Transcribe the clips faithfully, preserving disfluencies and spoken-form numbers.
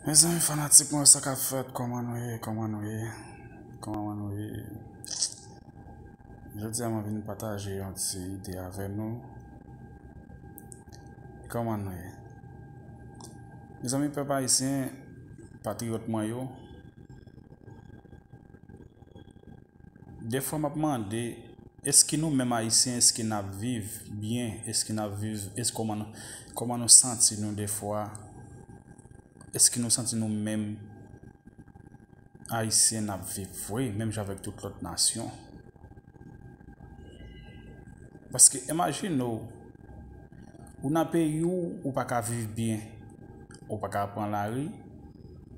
Mezanmi, fanatik mwen, sa k ap fèt? Kòman nou ye? Kòman nou ye? Kòman nou ye? Jodi a, mwen vin pataje yon ti ide avè nou. Kòman nou ye? Mezanmi, pèp ayisyen, patriyòt mwen yo, defwa m ap mande, èske nou menm ayisyen, èske n ap viv byen? Èske n ap viv, èske kòman nou, kòman nou santi nou defwa? Èske nou santi nou menm ayisyen n ap viv vre, menm jan avèk tout lòt nasyon? Paske imajine w, ou nan peyi w, ou pa ka viv byen, ou pa ka pran lari,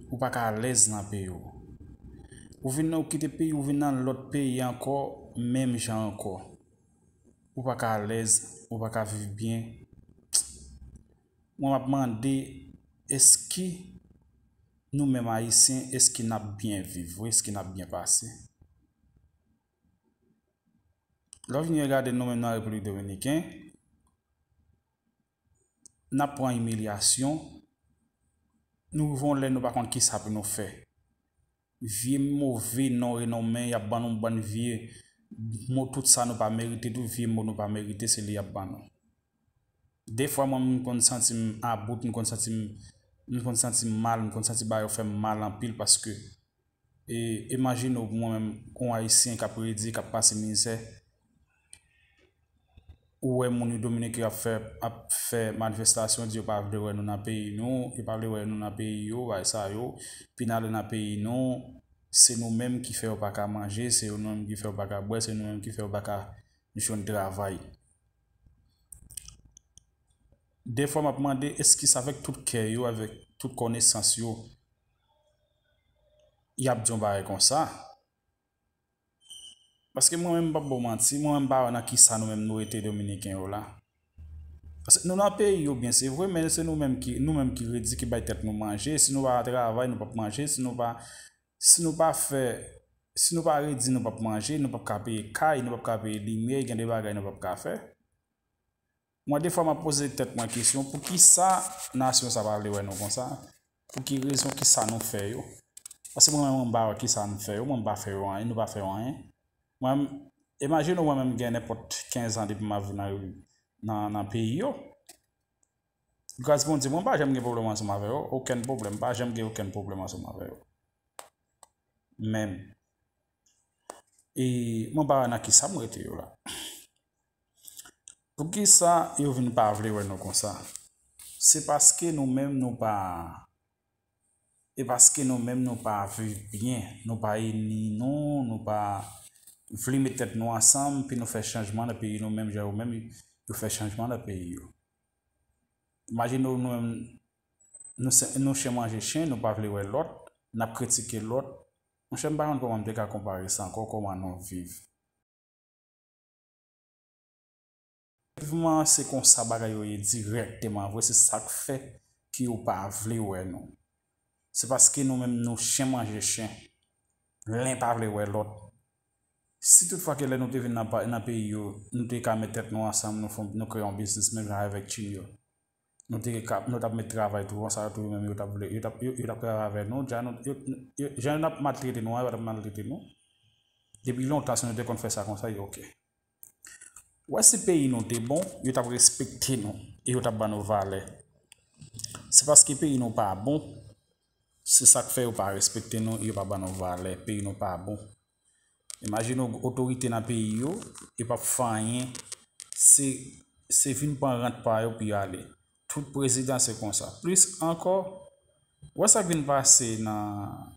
ou pa ka alèz nan peyi w. Ou vin nan, ou kite peyi, ou vin nan lòt peyi ankò, menm jan ankò. Ou pa ka alèz, ou pa ka viv byen. Mwen, m ap mande, èske nou menm ayisyen, èske n ap byen viv vre? Èske n ap byen pase? Lè w vin regade nou menm nan Repiblik Dominiken, n ap pran imilyasyon, nou rive yon lè nou pa konn kisa pou nou fè. Vye move non renonmen, y ap ban nou bann vye mo, tout sa nou pa merite, tout vye mo nou pa merite, se li y ap ban nou. Defwa mwen, m konn santi m about, m konn santi m, m konn santi m mal, m konn santi bagay yo fè m mal anpil paske, e, imajine w mwen menm, yon ayisyen k ap redi, k ap pase mizè, ou wè moun yo Dominiken ap fè, ap fè manifestasyon, di yo pa vle wè nou nan peyi nou, yo pa vle wè nou nan peyi yo, bagay sa yo, pi n ale nan peyi nou, se nou menm ki fè yo pa ka manje, se nou menm ki fè yo pa ka bwè, se nou menm ki fè yo pa ka jwenn travay. Defwa m ap mande, èske se avèk tout kè yo, avèk tout konesans yo, y ap di yon bagay konsa? Paske mwen menm, m p ap ba w manti, mwen menm, m pa wè nan kisa nou menm nou rete Dominiken yo la. Paske nou nan peyi yo byen, se vre, men se nou menm ki, nou menm ki redi, ki bay tèt nou manje. Si nou pa travay, nou p ap manje. Si nou pa, si nou pa fè, si nou pa redi, nou p ap manje, nou p ap ka peye kay, nou p ap ka peye limyè, gen de bagay nou p ap ka fè. Mwen, defwa, m ap poze tèt mwen kesyon, poukisa nasyon sa pa vle wè nou konsa? Pou ki rezon, kisa nou fè yo? Paske mwen menm, mwen pa wè kisa nou fè yo, mwen pa fè yo anyen, nou pa fè yo anyen. Mwen, imajine w, mwen menm gen nenpòt kenz an depi m ap viv nan, nan, nan peyi yo. Gras Bondye, mwen pa janm gen pwoblèm ansanm avè yo, okenn pwoblèm, pa janm gen okenn pwoblèm ansanm avè yo. Menm. E mwen pa wè nan kisa m rete yo la. Poukisa yo vin pa vle wè nou konsa? Se paske nou menm nou pa, e paske nou menm nou pa viv byen, nou pa ini nou, nou pa vle met tèt nou ansanm, pou nou fè chanjman nan peyi nou, menm jan yo menm yo fè chanjman nan peyi yo. Imajine w, nou menm, nou se, nou chen manje chen, nou pa vle wè lòt, n ap kritike lòt. Monchè, m pa konn kòman m te ka konpare sa ankò, kòman nou viv. Efektivman, se konsa bagay yo ye dirèkteman vre, se sa k fè ke yo pa vle wè nou. Se paske nou menm nou chen manje chen. Len pa vle wè lòt. Si tout fwa ke lè nou te vin nan pa, nan peyi yo, nou te ka met tèt nou ansanm, nou fè, nou kreye yon biznis menm jan avèk Tchil yo. Nou te ka, nou t ap met travay tou, konsa tou yo menm yo t ap vle, yo t ap, yo, yo t ap travay avè nou, jan nou, yo, yo, jan yo t ap maltrete nou an, yo pa t ap maltrete nou. Depi lontan, si nou te konn fè sa konsa, yo oke. Ou wè, si peyi nou te bon, yo t ap respekte nou e yo t ap ban nou valè. Se paske peyi nou pa bon, se sa k fè yo pa respekte nou, yo pa ban nou valè. Peyi nou pa bon. Imajine w, otorite nan peyi yo, yo p ap fè anyen. Se, se vin pran rant pa yo pou yo ale. Tout prezidan se konsa. Plis ankò, ou wè sa k vin pase nan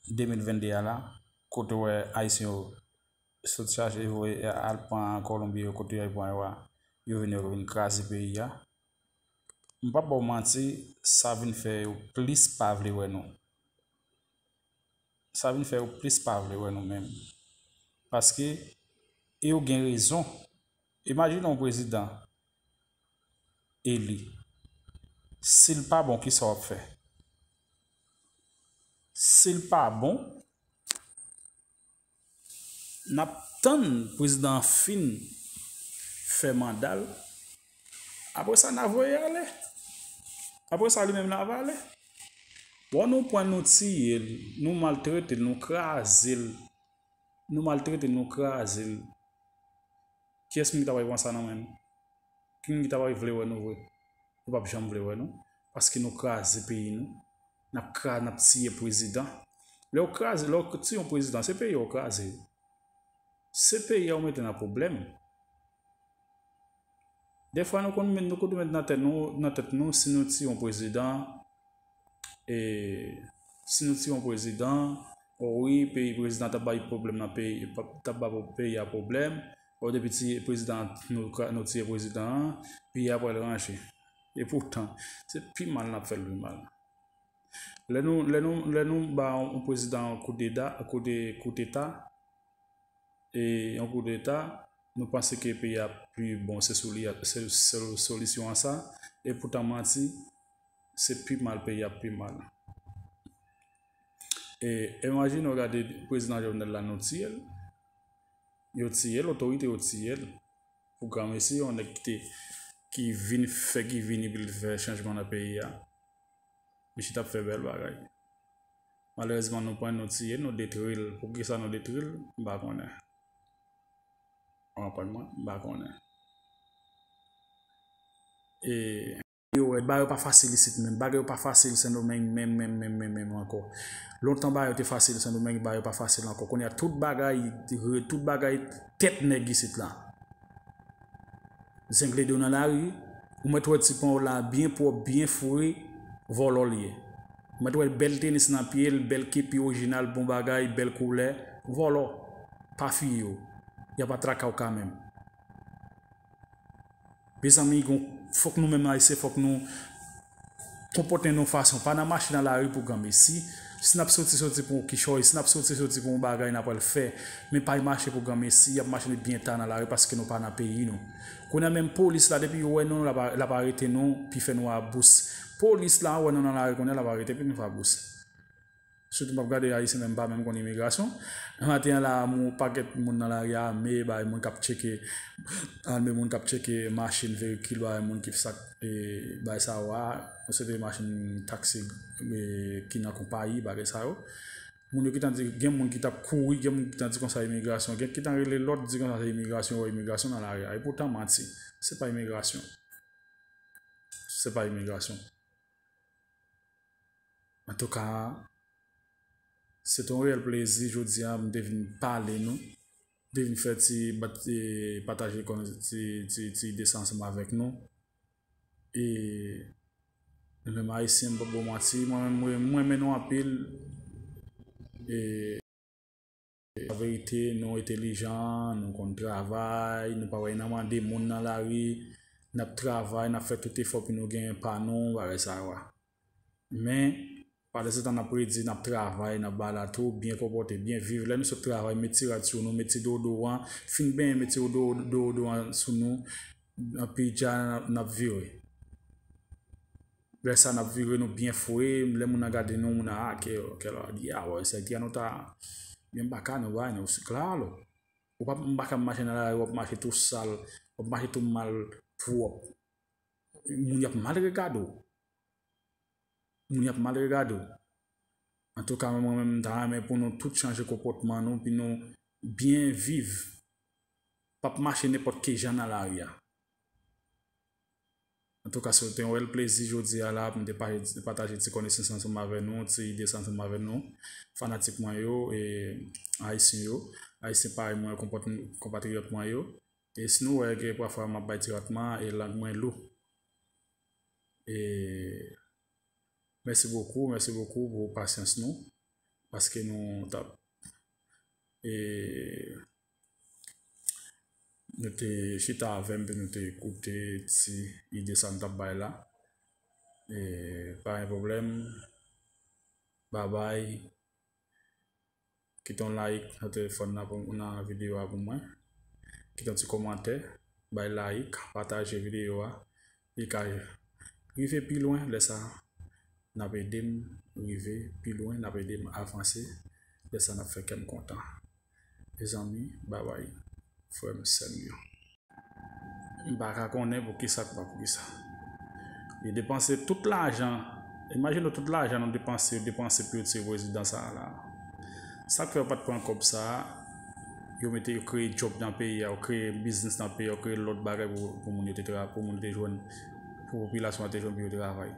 de mil venn de a la, kote w wè Ayisyen yo sot chache voye al pran Kolonbi yo, kote yo al pran yo a, yo vin, yo vin kraze peyi a. M p ap ba w manti, sa vin fè yo plis pa vle wè nou. Sa vin fè yo plis pa vle wè nou menm. Paske, e yo gen rezon. Imajine yon prezidan eli. Si l pa bon, kisa w ap fè? Si l pa bon, n ap tann prezidan an fin fè manda l. Apre sa, n a voye ale. Apre sa, li menm l avale. Bon, nou pran, nou tiye l, nou maltrete l, nou kraze l. Nou maltrete l, nou kraze l. Kiyès moun ki ta pral pran sa nan men nou? Ki moun ki ta pral vle wè nou vre? Yo p ap janm vle wè nou. Paske nou kraze peyi nou. N ap kra-, n ap tiye prezidan. Lè w kraze, lè w tiye yon prezidan, se peyi a w kraze. Se peyi a w mete nan pwoblèm. Dèfwa nou konn met, nou konn met nan tèt nou, nan tèt nou, si nou tiye yon prezidan, e, si nou tiye yon prezidan, o wi, peyi, prezidan t ap bay pwoblèm nan peyi, t ap ba peyi a pwoblèm, o depi tiye prezidan, nou, nou tiye prezidan an, peyi a pral ranje. Epoutan, se pi mal n ap fè l pi mal. Lè nou, lè nou, lè nou ba yon prezidan koudeta, koude, koudeta, e yon koudeta, nou panse ke peyi a pi bon, se sou li, se, se solisyon an sa, epoutan manti, se pi mal peyi a pi mal. E imajine w gade prezidan Jovenel la, nou tiye l. Yo tiye l, otorite yo tiye l. Pou granmesi, yon nèg ki te, ki vin fè, ki vin epi l fè chanjman nan peyi a. Misye t ap fè bèl bagay. Malerezman, nou pran, nou tiye l, nou detwi l. Poukisa nou detwi l? M pa konnen. Ou konprann mwen? M pa konnen. E yo wè, bagay yo pa fasil isit menm. Bagay yo pa fasil Sendomeng menm, menm, menm, menm, menm ankò. Lontan bagay yo te fasil Sendomeng, bagay yo pa fasil ankò. Kounye a, tout bagay, tout bagay tèt nèg isit la. Zengle do nan lari, ou mèt wè ti pon w la byen pwòp, byen fre, vòlò l ye. Ou mèt wè bèl tenis nan pye l, bèl kepi orijinal, bon bagay, bèl koulè, vòlò. Pa fiye yo. Y ap atrake w kanmenm. Mezanmi, gon, fòk nou menm Ayisyen, fòk nou konpòte nou fason. Pa nan mache nan lari pou granmesi. Si n ap soti, soti pou yon kichòy, si n ap soti, soti pou yon bagay n ap al fè, men pa mache pou granmesi, y ap mache byen ta nan lari paske nou pa nan peyi nou. Kounye a menm polis la, depi yo wè nou, l ap, l ap arete nou, pi fè nou abous. Polis la wè nou nan lari kounye a, l ap arete, pi nou fè abous. Sitou m ap gade Ayisyen menm pa menm konn imigrasyon. Maten an la, yon pakèt moun nan lari a ame, bay moun k ap tcheke, ame moun k ap tcheke machin, veyikil, bay moun ki sak, e, bay sa yo a, yon seri de machin taksi, e, ki nan konpayi, bagay sa yo. Moun yo gentan di, gen moun ki t ap kouri, gen moun ki gentan di konsa imigrasyon, gen ki gentan rele lòt di konsa se imigrasyon, yo imigrasyon nan lari a. Epoutan manti, se pa imigrasyon. Se pa imigrasyon. Antouka, se te yon reyèl plezi jodi a, m te vin pale nou, m te vin fè ti bat-, e, pataje ti, ti, ti ide sa ansanm avèk nou. E nou menm Ayisyen, m p ap ba w manti, mwen menm, mwen, mwen renmen nou anpil. E laverite, nou entelijan, nou konn travay, nou pa wè nan mande moun nan lari, n ap travay, n ap fè tout efò pou nou genyen pa nou, bagay sa yo a. Men, pandansetan n ap redi, n ap travay, n ap ba la tou, byen konpòte, byen viv. Lè nou sot travay, met ti rad sou nou, met ti deodoran, fin benyen, met ti deodoran sou nou, nan pidja, n ap, n ap vire. Lè sa n ap vire, nou byen fre, lè moun nan gade nou, moun nan, a, kè, kè la, di, a, wè, se ki an nou ta, men m pa ka, nou bay, nou, se klalo. Ou pa, m pa ka mache nan lari, w ap mache tou sal, w ap mache tou mal pwòp. Moun y ap mal regade w. Moun y ap mal regade w. Antouka, mwen menm, m ta renmen pou nou tout chanje konpòtman nou, pou nou byen viv. P ap mache nenpòt ki jan nan lari a. Antouka, se te yon reyèl plezi jodi a la, pou m te pa-, pataje ti konesans ansanm avè nou, ti ide sa ansanm avè nou, fanatik mwen yo, e Ayisyen yo, Ayisyen parèy mwen, konpòt-, konpatriyòt mwen yo. E si nou wè ke pafwa m ap bay ti ratman, e lang mwen lou. E mèsi bokou, mèsi bokou pou pasyans nou, paske nou t ap, e, nou te chita avè m, epi nou te koute ti ide sa m t ap bay la. E pa gen pwoblèm. Babay. Kite yon like nan telefòn nan pou, nan videyo a pou mwen. Kite yon ti kòmantè, bay like, pataje videyo a. Li ka rive pi lwen, lè sa, n ap ede m rive pi lwen, n ap ede m avanse. Lè sa, n ap fè kè m kontan. Mezanmi, babay, frè m, sè m yo. M pa ka konnen poukisa, pa poukisa. Yo depanse tout lajan, imajine w tout lajan nou depanse, yo depanse pou yo tire prezidan sa a la. Sa k fè yo pa t pran kòb sa a, yo mete, yo kreye djòb nan peyi a, yo kreye biznis nan peyi a, yo kreye lòt bagay pou, pou moun yo te tra-, pou moun te jwenn, pou popilasyon an te jwenn pou yo travay.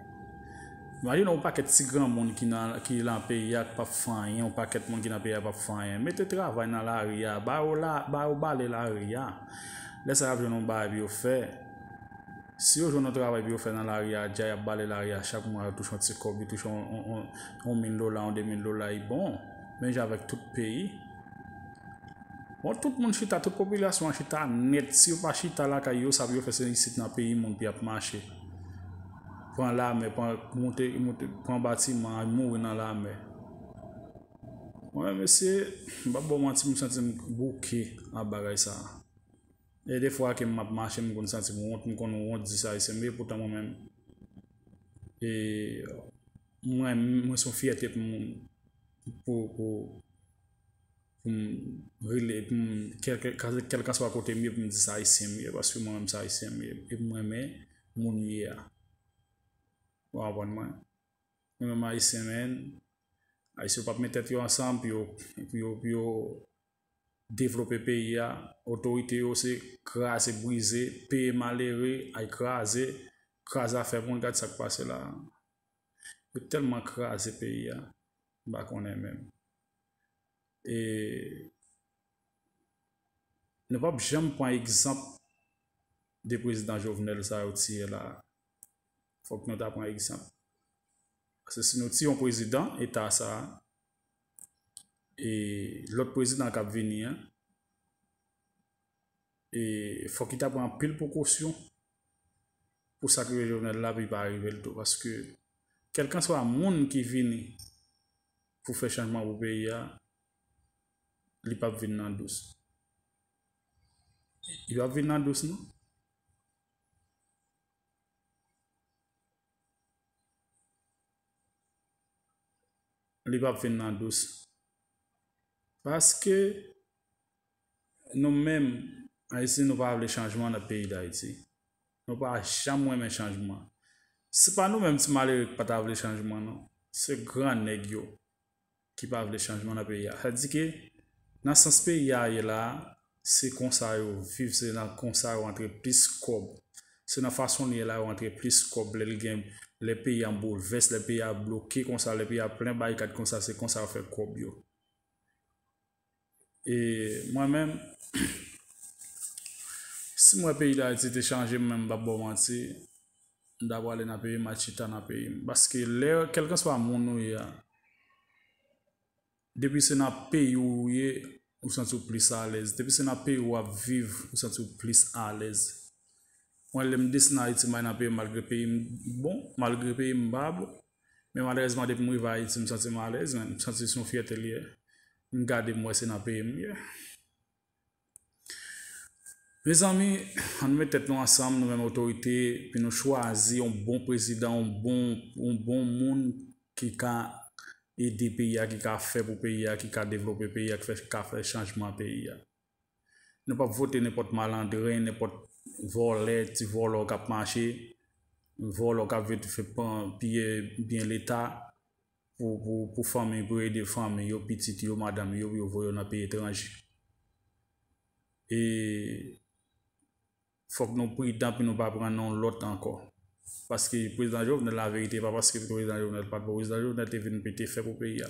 Imajine yon pakèt ti granmoun ki nan, ki nan peyi a, k p ap fè anyen, yon pakèt moun ki nan peyi a p ap fè anyen. Mete travay nan lari a, ba yo la, ba yo bale lari a. Lè sa y ap jwenn yon bagay pou yo fè. Si yo jwenn yon travay pou yo fè nan lari a, dja y ap bale lari a chak mwa, yo touche yon ti kòb, yo touche yon, yon, yon, yon mil dola, yon de mil dola, e bon. Men jan avèk tout peyi. Bon, tout moun chita, tout popilasyon an chita nèt. Si yo pa chita lakay yo, sa pou yo fè se isit nan peyi moun pou y ap mache. Pran lamè, pran, monte, monte, pran batiman, al mouri nan lamè. Mwen, mesye, m p ap ba w manti, m santi m bouke ak bagay sa a. E defwa ke m ap mache, m konn santi m wont, m konn wont di se Ayisyen m ye, poutan mwen menm, e, mwen, mwen se yon fyète pou m, pou, pou, pou m rele, pou m, kèlke, kèlkanswa kote m ye, pou m di se Ayisyen m ye, paske mwen menm se Ayisyen m ye, e m renmen moun m ye a. Ou konprann mwen? Mwen menm Ayisyen, men, Ayisyen yo p ap met tèt yo ansanm pou yo, pou yo, pou yo devlope peyi a. Otorite yo se kraze, brize, peye malere, al kraze, kraze afè moun, gad sa k pase la. Yo tèlman kraze peyi a, m pa konnen menm. E nou p ap janm pran egzanp de prezidan Jovenel sa yo tiye la. Fòk nou ta pran egzanp. Paske si nou tiye yon prezidan eta sa a, e lòt prezidan k ap vini an, e fòk li ta pran anpil prekosyon pou sa k rive Jovenel la, pou li pa rive l tou. Paske kèlkanswa moun ki vini pou fè chanjman pou peyi a, li p ap vin nan dous. Li p ap vin nan dous, non. Li p ap vin nan dous. Paske nou menm, Ayisyen, nou pa vle chanjman nan peyi Dayiti. Nou pa janm renmen chanjman. Se pa nou menm ti malere ki pa ta vle chanjman, non. Se gran nèg yo ki pa vle chanjman nan peyi a. Sa di ke, nan sans peyi a ye la a, se konsa yo viv, se nan konsa yo antre plis kòb. Se nan fason li ye la yo antre plis kòb, lè l gen, lè peyi a an boulvès, lè peyi a bloke konsa, lè peyi a plen barikad konsa, se konsa yo fè kòb yo. E mwen menm, si m wè peyi Dayiti te chanje, mwen menm, m p ap ba w manti, m ta prale nan peyi m, m a chita nan peyi m. Paske lè, kèlkanswa moun ou ye a, depi se nan peyi w ou ye, ou santi w plis alèz. Depi se nan peyi w ap viv, ou santi w plis alèz. Mwen, lè m desann Ayiti, m al nan peyi m, malgre peyi m bon, malgre peyi m pa bon, men malerezman, depi m rive Ayiti, m santi m alèz, men m santi se yon fyète li ye. M gade, m wè se nan peyi m m ye. Mezanmi, ann met tèt nou ansanm, nou menm otorite, pou nou chwazi yon bon prezidan, yon bon, yon bon moun ki ka ede peyi a, ki ka fè pou peyi a, ki ka devlope peyi a, ki fè, ka fè chanjman peyi a. Nou p ap vote nenpòt malandren, nenpòt vòlè, ti vòlò k ap mache, vòlò k ap vin fè pran, piye byen Leta pou, pou, pou fanmi, pou ede fanmi yo, pitit yo, madanm yo, pou yo voye yo nan peyi etranje. E fòk nou pridan pou nou pa pran non lòt ankò. Paske prezidan Jovenel, laverite, pa paske prezidan Jovenel pa t bon, prezidan Jovenel te vin mete fè pou peyi a.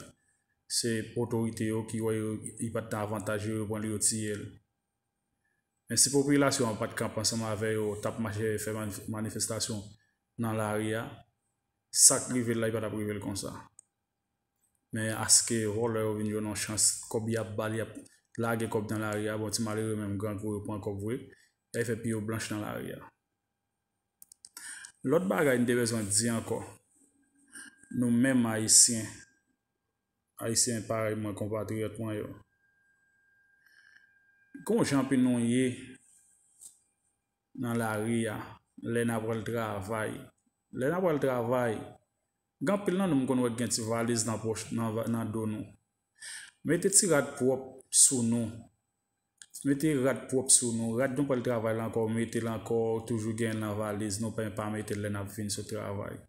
Se otorite yo ki wè yo, li pa t nan avantaj yo, yo pran l, yo tiye l. Men si popilasyon an pa t kanpe ansanm avè yo, t ap mache fè manif-, manifestasyon nan lari a, sa k rive l la, li pa t ap rive l konsa. Men aske vòlè yo vin jwenn yon chans, kòb y ap ba l, y ap lage kòb nan lari a, bon, ti malere menm, grangou yo pran kòb vre, y al fè pye yo blanch nan lari a. Lòt bagay m te bezwen di ankò, nou menm Ayisyen, Ayisyen parèy mwen, konpatriyòt mwen yo, gon jan pou nou ye nan lari a, lè n ap al travay. Lè n ap al travay, gen anpil nan nou m konn wè k gen ti valiz nan pòch, nan va-, nan do nou. Mete ti rad pwòp sou nou. Mete rad pwòp sou nou. Rad nou pral travay la ankò, mete l ankò, toujou gen l nan valiz nou, pa, pa mete l lè n ap vin sot travay.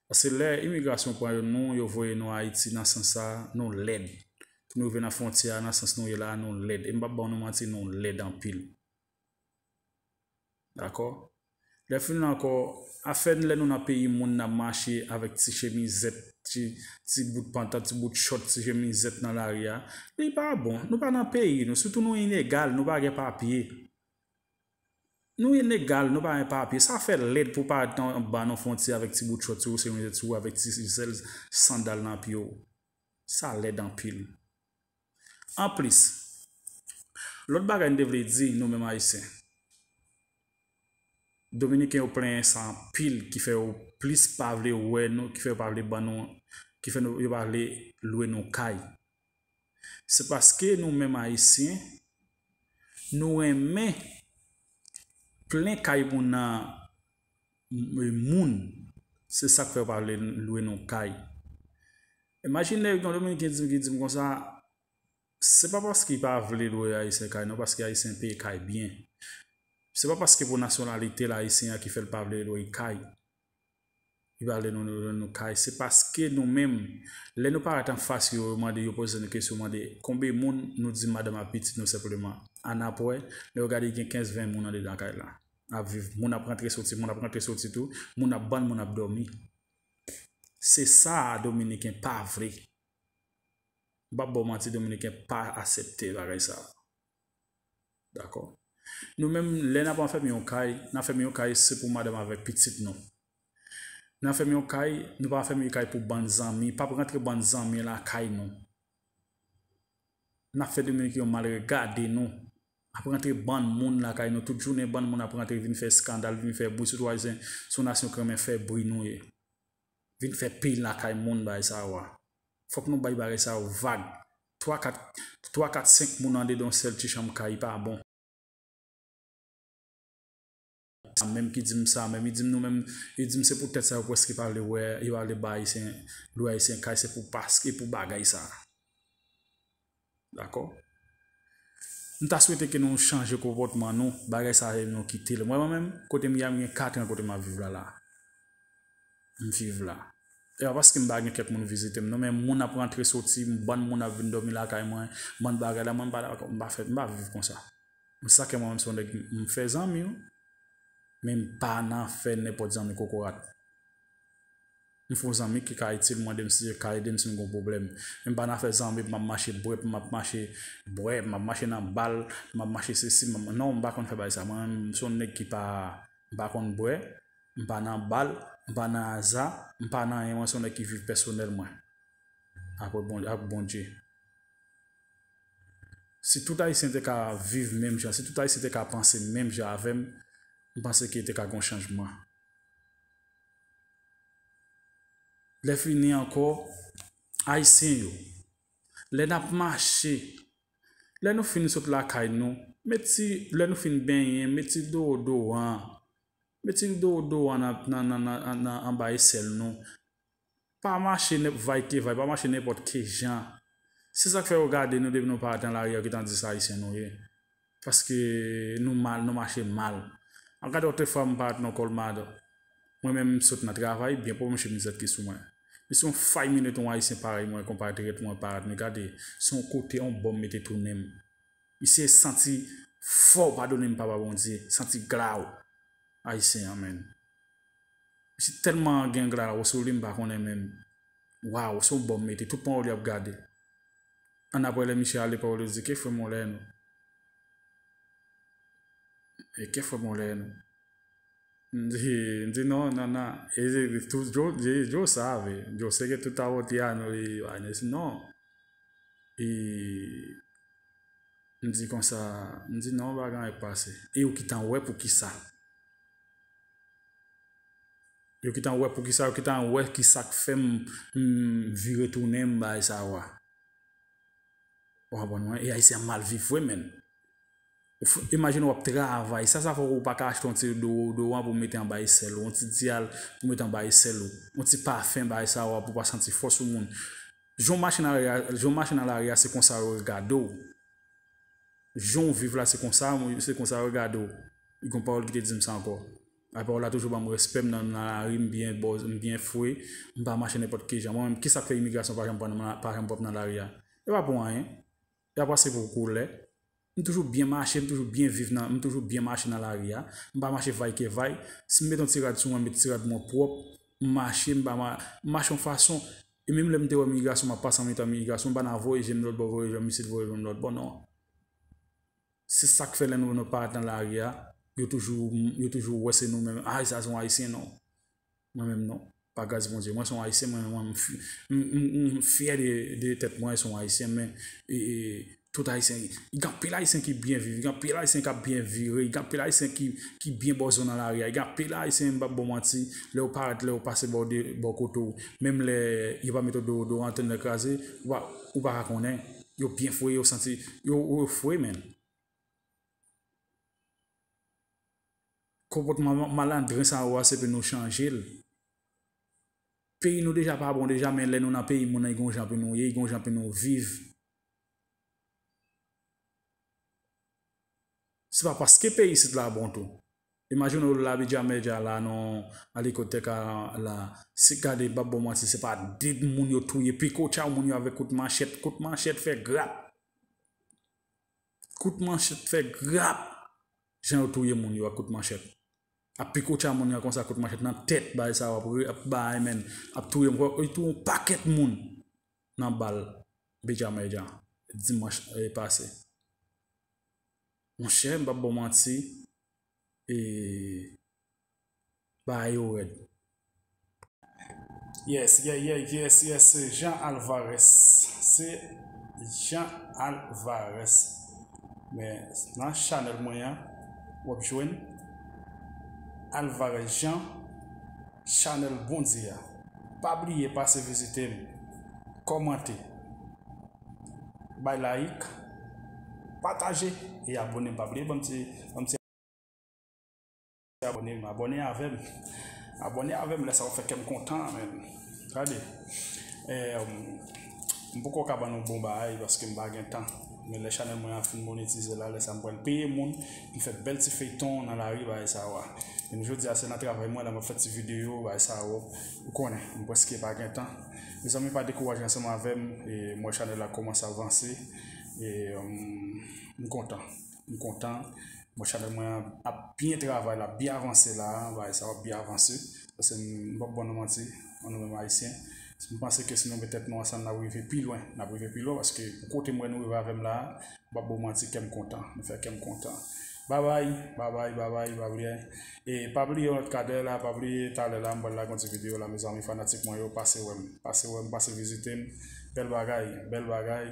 Paske lè imigrasyon pran nou, yo voye nou Ayiti nan sans sa, nou lèd. Pou nou rive nan fwontyè a, nan sans nou ye la, nou lèd. E m p ap ba nou manti, nou lèd anpil. Dakò? Lè fini ankò, afè n lè nou nan peyi moun n ap mache avèk ti chemizèt, ti, ti bout pantan, ti bout chòt, ti chemizèt nan lari a, li pa bon. Nou pa nan peyi nou, sitou nou inegal, nou pa gen papye. Nou inegal, nou pa gen papye. Sa fè lèd pou parèt anba nan fwontyè avèk ti bout chòt sou ou, chemizèt sou ou, avèk ti sèl sandal nan pye w. Sa lèd anpil. Anplis, lòt bagay m te vle di, nou menm Ayisyen, Dominiken yo plenyen sa anpil, ki fè yo plis pa vle wè nou, ki fè yo pa vle ban nou, ki fè nou, yo pa vle lwe nou kay. Se paske nou menm Ayisyen, nou renmen plen kay moun nan, moun. Se sa k fè yo pa vle lwe nou kay. Imajine yon Dominiken di m, ki di m konsa, se pa paske li pa vle lwe Ayisyen kay, non, paske Ayisyen peye kay byen. Se pa paske pou nasyonalite l Ayisyen an ki fè l pa vle lwe kay. Li pa vle nou lwe nou kay. Se paske nou menm, lè nou parèt anfas yo, yo mande, yo poze nou kesyon, mande konbe moun, nou di madanm ak pitit nou senpleman. Annapre, lè yo gade gen kenz ven moun andedan kay la. Ap viv. Moun ap rantre soti, moun ap rantre soti tou, moun ap bann, moun ap dòmi. Se sa Dominiken pa vle. M p ap ba w manti, Dominiken pa aksepte bagay sa. Dakò? Nou menm, lè n ap anfèmen yon kay, n anfèmen yon kay, se pou madanm avèk pitit nou. N anfèmen yon kay, nou pa anfèmen yon kay pou bann zanmi, p ap rantre bann zanmi lakay nou. N ap fè Dominiken yo mal regade nou. Ap rantre bann moun lakay nou, tout jounen bann moun ap rantre vin fè eskandal, vin fè bri, sitou Ayisyen, se yon nasyon ki renmen fè bri nou ye. Vin fè peyi lakay moun bagay sa yo a. Fòk nou bay bagay sa yo vag. Twa, kat, twa, kat, senk moun andedan yon sèl ti chanm kay, li pa bon. Sa menm ki di m sa, menm li di m nou menm, li di m se poutèt sa yo prèske pa vle wè, yo pa vle ba Ayisyen, lwe Ayisyen kay, se pou paske pou bagay sa. Dakò? M ta swete ke nou chanje konpòtman nou, bagay sa yo nou kite l. Mwen, mwen menm, kote m ye a, m gen kat an kote m ap viv la la. M viv la. E pa paske m pa gen kèk moun vizite m, non, men moun ap rantre soti, bann moun ap vin dòmi lakay mwen, bann bagay la, mwen m pa dakò, m pa fè, m pa viv konsa. Mwen sa ke mwen menm se yon nèg, m fè zanmi, wi. Men m pa nan fè nenpòt zanmi kokorat. M fè yon zanmi ki ka itil mwen, de m si ka ede m si m gon pwoblèm. Men m pa nan fè zanmi, m ap mache bwè, m ap mache bwè, m ap mache nan bal, m ap mache sesi, m ap, non, m pa konn fè bagay sa. Mwen menm, m se yon nèg ki pa, m pa konn bwè, m pa nan bal, m pa nan aza, m pa nan anyen, mwen se yon nèg ki viv pèsonèl mwen. Apre Bon, ak Bondye. Si tout Ayisyen te ka viv menm jan, si tout Ayisyen te ka panse menm jan avè m, m panse ke te ka gon chanjman. Lè fini ankò, Ayisyen yo, lè n ap mache, lè nou fin sot lakay nou, met ti, lè nou fin benyen, met ti deodoran, met ti deodoran nan, nan, nan, nan, nan anba esèl nou. Pa mache nenp-, vaytevay, pa mache nenpòt ki jan. Se sa k fè yo gade nou depi nou parèt nan lari a, yo gentan di se Ayisyen nou ye. Paske nou mal, nou mache mal. An gade otrefwa m parèt nan Kolmado. Mwen menm m sot nan travay, byen pwòp, m chemizèt ki sou mwen. Men se yon fay minit yon Ayisyen parèy mwen, konpatriyòt mwen parèt, men gade, se yon kote yon bòm mete tounen m. Misye santi fò, padone m, Papa Bondye, santi glaw. Ayisyen an, menn. Misye tèlman gen glaw sou li, m pa konnen menm. Waw, se yon bòm mete, tout pawòl y ap gade. Annapre lè misye ale, pawòl yo di, "Que fue Moleno?" E "Que fue Moleno?" M di, m di, "Non, non, non." E di, tout, Joe, Joe, Joe sabe. Joe se ke tout a voltear, non, e, e, non. E m di konsa, m di, "Non, pa gen anyen k pase." E yo gentan wè poukisa. Yo gentan wè poukisa, yo gentan wè kisa k fè m, m vire tounen m bay sa yo a. Ou konprann mwen? E Ayisyen an mal viv vre, menn. Ou f-, imajine w ap travay, sa, sa fè w pa ka achte yon ti deodoran pou mete anba esèl ou, yon ti dyal pou mete anba esèl ou, yon ti pafen bay sa yo a pou w pa santi fò sou moun. Jan w mache nan lari a, jan w mache nan lari a, se konsa yo regade w. Jan w viv la, se konsa, se konsa yo gade w. Li gen yon pawòl ki te di m sa ankò. Apre w la toujou ban m respè, m nan, nan lari, m byen bòz, m byen fre, m pa mache nenpòt ki jan. Mwen menm, kisa k fè imigrasyon pa janm pran nan, pa janm pran m nan lari a? Yo pa pran anyen. Yo ap pase pou koulè. M toujou byen mache, m toujou byen viv nan, m toujou byen mache nan lari a. M pa mache vay ke vay. Si m met yon ti rad sou mwen, m met ti rad mwen pwòp, m mache, m pa ma-, m mache yon fason. E menm lè m te wè migrasyon, m ap pase anmitan migrasyon, m pa nan voye je m lòt bò, voye je m isit, voye je m lòt bò, non. Se sa k fè lè nou, nou parèt nan lari a, yo toujou, yo toujou wè se nou menm. Ay, sa se yon Ayisyen, non. Mwen menm, non. Pa gras Bondye. Mwen se yon Ayisyen, mwen, mwen, m fi-, m, m, m fyè de, de tèt mwen, se yon Ayisyen, men, e, e, tout Ayisyen, gen anpil Ayisyen ki byen viv, gen anpil Ayisyen k ap byen vire, gen anpil Ayisyen ki, ki byen bòzò nan lari a, gen anpil Ayisyen, m p ap ba w manti, lè yo parèt, lè yo pase bò de, bò kote w, menm lè yo pa mete deodorant, antèn nan kraze, ou pa, ou pa ka konnen. Yo byen fre, yo santi, yo, yo fre, menn. Konpòtman ma-, malandren sa yo a, se pou nou chanje l. Peyi nou deja pa bon deja, men lè nou nan peyi moun nan, gen yon jan pou nou ye, gen yon jan pou nou viv. Se pa paske peyi isit la bon tou. Imajine w la, Bidja Medya la, nan elikoptè ka la. Si gade, m p ap ba w manti, se pa de moun yo touye, piko tcha moun yo avèk kout manchèt, kout manchèt fè grap. Kout manchèt fè grap. Jan yo touye moun yo ak kout manchèt. Ap piko tcha moun yo konsa, kout manchèt nan tèt, bagay sa yo ap re-, ap bay, menn, ap touye moun. Yo touye yon pakèt moun nan bal Bidja Medya dimanch, e, pase. Monchè, m p ap ba w manti, e, bagay yo rèd. Yes, yeah, yeah, yes, yes, se Jean Alvarez. Se Jean Alvarez. Men nan chanèl mwen an, w ap jwenn Alvarez Jean, chanèl Bondye a. Pa bliye pase vizite m, kòmante, bay like, pataje e abòne. Pa bliye ban m ti, ban m ti abòne m, abòne avè m. Abòne avè m, lè sa w fè kè m kontan, menn. Gade. Eh, m poko ka ban nou bon bagay paske m pa gen tan. Men lè chanèl mwen an fin monetize la, lè sa m pral peye moun, m fè bèl ti feyton nan lari, bagay sa yo a. Men jodi a, se nan travay mwen la, m ap fè ti videyo, bagay sa yo. Ou konnen, m prèske pa gen tan. Mezanmi, pa dekouraje ansanm avè m, e m wè chanèl la kòmanse avanse. E, m kontan. M kontan. Bon, chanèl mwen an ap byen travay la, byen avanse la, bagay sa ap byen avanse. Paske m p ap ba nou manti, an nou menm Ayisyen, m panse ke si nou met tèt nou ansanm, n ap rive pi lwen, n ap rive pi lwen, paske pou kote m wè nou rive avè m la, m p ap ba w manti, kè m kontan, nou fè kè m kontan. Babay, babay, babay, pa bliye. E pa bliye yon lòt kadè la, pa bliye talè la, m pral lage yon ti videyo la, mezanmi, fanatik mwen yo, pase wè m, pase wè m, pase vizite m. Bèl bagay, bèl bagay.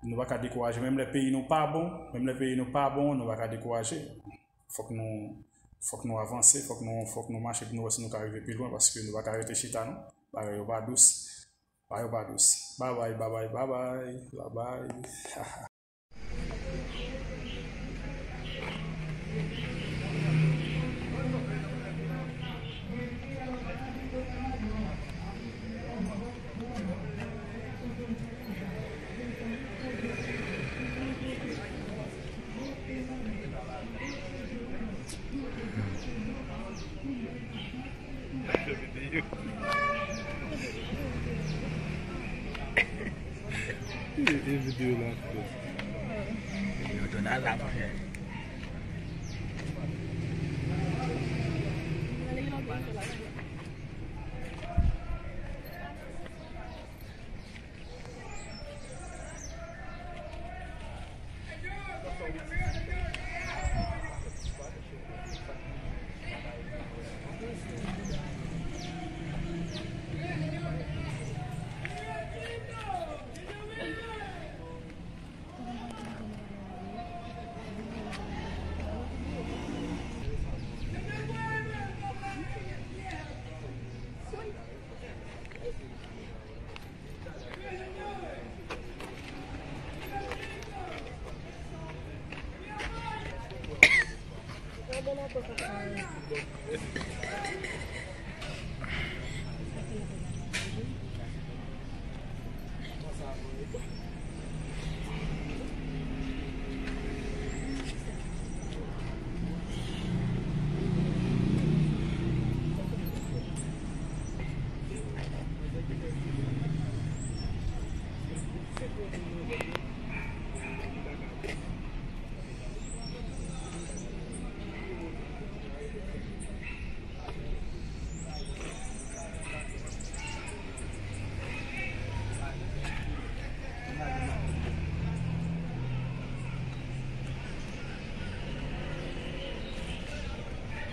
Nou pa ka dekouraje. Menm lè peyi nou pa bon, menm lè peyi nou pa bon, nou pa ka dekouraje. Fòk nou, fòk nou avanse, fòk nou, fòk nou mache pou nou wè si nou ka rive pi lwen, paske nou pa ka rete chita, non. Bagay yo pa dous. Bagay yo pa dous. Babay, babay, babay, babay. E videyo la ap fè. Yo, Donald la, monchè.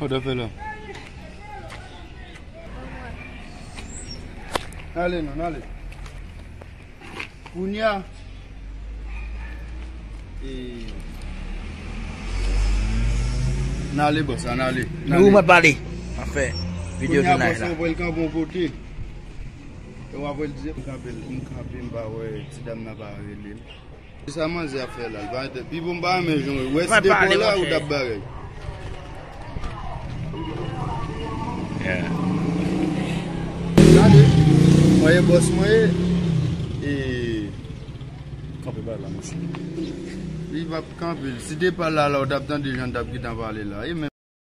Kote w fè la? Ale non, ale. Kounye a. E, n ale, bòs, ann ale. N ale. Ou mwen pale. Anfen, videyo jounal la. Kounye a, bòs, mwen pral kanpe yon kote. E w ap wè l di, m kanpe, m kanpe, m pa wè ti dam nan pa rele m. Sa manzè ap fè la, l pa ede. Pi bon, m pa renmen jan w wè si depo la ou t ap bagay. Gade, mwen ye bòs mwen ye. E kanpe pa la, mesye. Li p ap kanpe. Si te pa la, la, ou t ap tande jan l t ap gentan pale la. E menm